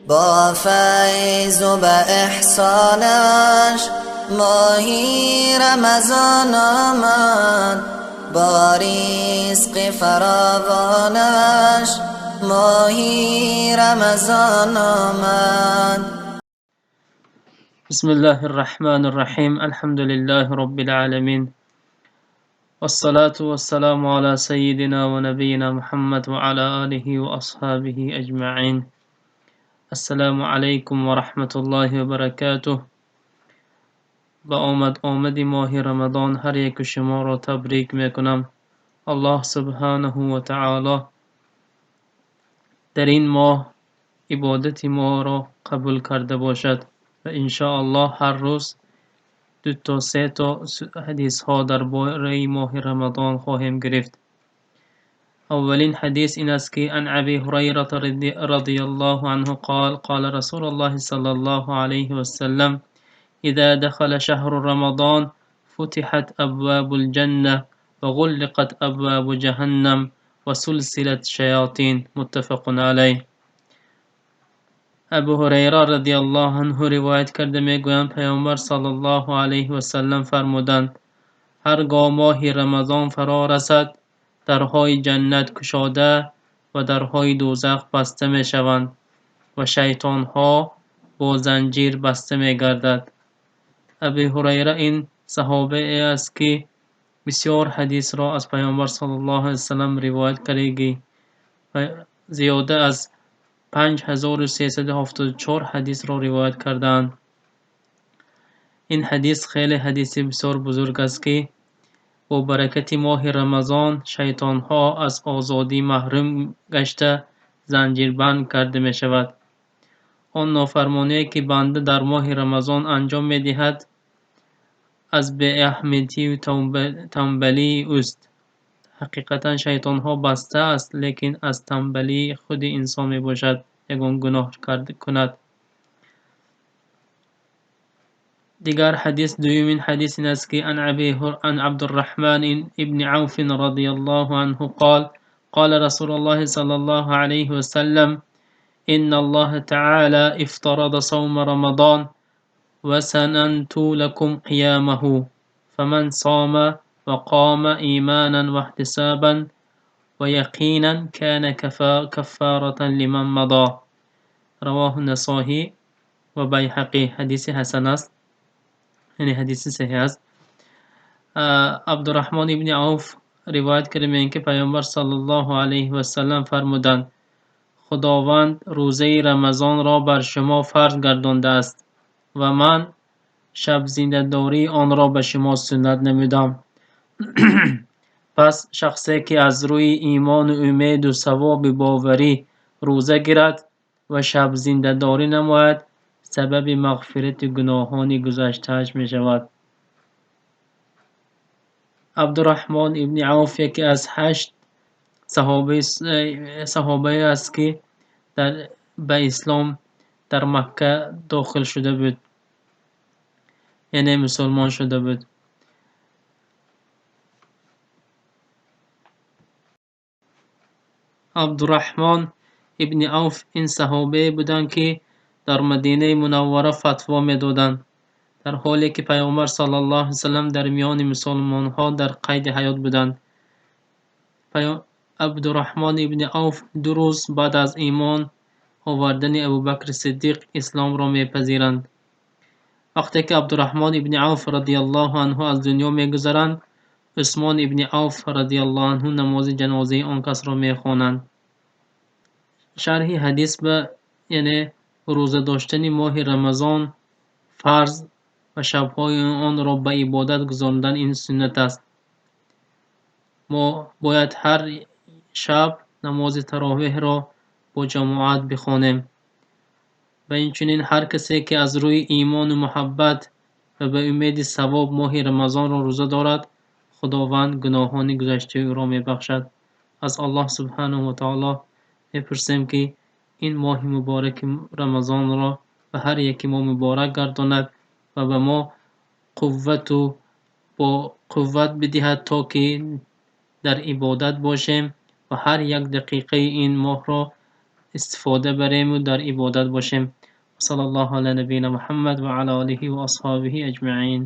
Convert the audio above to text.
با فیض و به احسانش ماهی رمضان آمد، با رزق فراوانش ماهی رمضان آمد. بسم الله الرحمن الرحیم. الحمد لله رب العالمین، والصلاة والسلام على سيدنا ونبينا محمد وعلى آله وأصحابه أجمعين. السلام علیکم و رحمت الله و برکاته. به آمد آمد ماه رمضان هر یک شما را تبریک میکنم. الله سبحانه و تعالی در این ماه عبادت ما را قبول کرده باشد و ان شاء الله هر روز 2 تا 3 تا حدیث ها درباره ماه رمضان خواهیم گرفت. اولین حدیث این است که عن ابی هریره رضی الله عنه قال قال رسول الله صلی الله علیه و سلم اذا دخل شهر رمضان فتحت ابواب الجنة وغلقت ابواب جهنم وسلسلت شیاطین. متفق علیه. ابو هریره رضی الله عنه روایت کرده میگویند پیامبر صلی الله علیه و سلم فرمودند هرگاه ماه رمضان فرا رسد درهای جنت کشاده و درهای دوزخ بسته میشوند و شیطانها با زنجیر بسته میگردد. ابو هریره این صحابه است که بسیار حدیث را از پیامبر صلی الله علیه و سلم روایت کرده و زیاده از 5374 حدیث را روایت کردند. این حدیث خیلی حدیث بسیار بزرگ است که با برکت ماه رمضان شیطانها از آزادی محروم گشته زنجیربند کرده می شود. آن نافرمانی که بنده در ماه رمضان انجام می دهد از بی اهمیتی و تنبلی اوست. حقیقتا شیطانها بسته است، لیکن از تنبلی خود انسان می باشد یگان گناه کند. دیگر حدیث، دومین حدیث این است که عن عبدالرحمن ابن عوف رضی الله عنه قال قال رسول الله صلی الله علیه و سلم ان الله تعالی افترض صوم رمضان وسننت لكم قیامه فمن صام وقام ایمانا واحتسابا ویقینا كان کفارة لمن مضی. رواه النسائی و بیهقی. حدیث حسن است، یعنی حدیث صحیح است. عبدالرحمن ابن عوف روایت کرده میگه که پیامبر صلی الله علیه و سلم فرمودند خداوند روزه رمضان را بر شما فرض گردانده است و من شب زنده‌داری آن را به شما سنت نمودم. پس شخصی که از روی ایمان و امید و ثواب باوری روزه گیرد و شب زنده‌داری نماید سبب مغفرت گناهان گذشته‌اش می شود. عبدالرحمن ابن عوف یکی از 8 صحابه است که به اسلام در مکه داخل شده بود، یعنی مسلمان شده بود. عبدالرحمن ابن عوف این صحابه بودند که در مدینه منوره فتوا میدادند، در حالی که پیامبر صلی الله علیه و سلم در میان مسلمانها در قید حیات بودند. عبدالرحمن ابن عوف 2 روز بعد از ایمان آوردن ابوبکر صدیق اسلام را میپذیرند. وقتی که عبدالرحمن ابن عوف رضی الله عنه از دنیا میگذرند، عثمان ابن عوف رضی الله عنه نماز جنازه آن کس را میخوانند. شرح حدیث به یعنی روزه داشتن ماه رمضان فرض و شب‌های آن را به عبادت گذراندن این سنت است. ما باید هر شب نماز تراویح را با جماعت بخوانیم و اینچنین هر کسی که از روی ایمان و محبت و به امید ثواب ماه رمضان را روزه دارد، خداوند گناهان گذشته او را میبخشد. از الله سبحانه و تعالی میپرسیم که این ماه مبارک رمضان را به هر یکی ما مبارک گرداند و به ما قوت و با قوت بدهد تا که در عبادت باشیم و هر یک دقیقه این ماه را Истифода барем ва дар ибодат бошем. Саллаллоҳу ала набийина Муҳаммад ва ала олиҳи ва асҳобиҳи аҷмаин.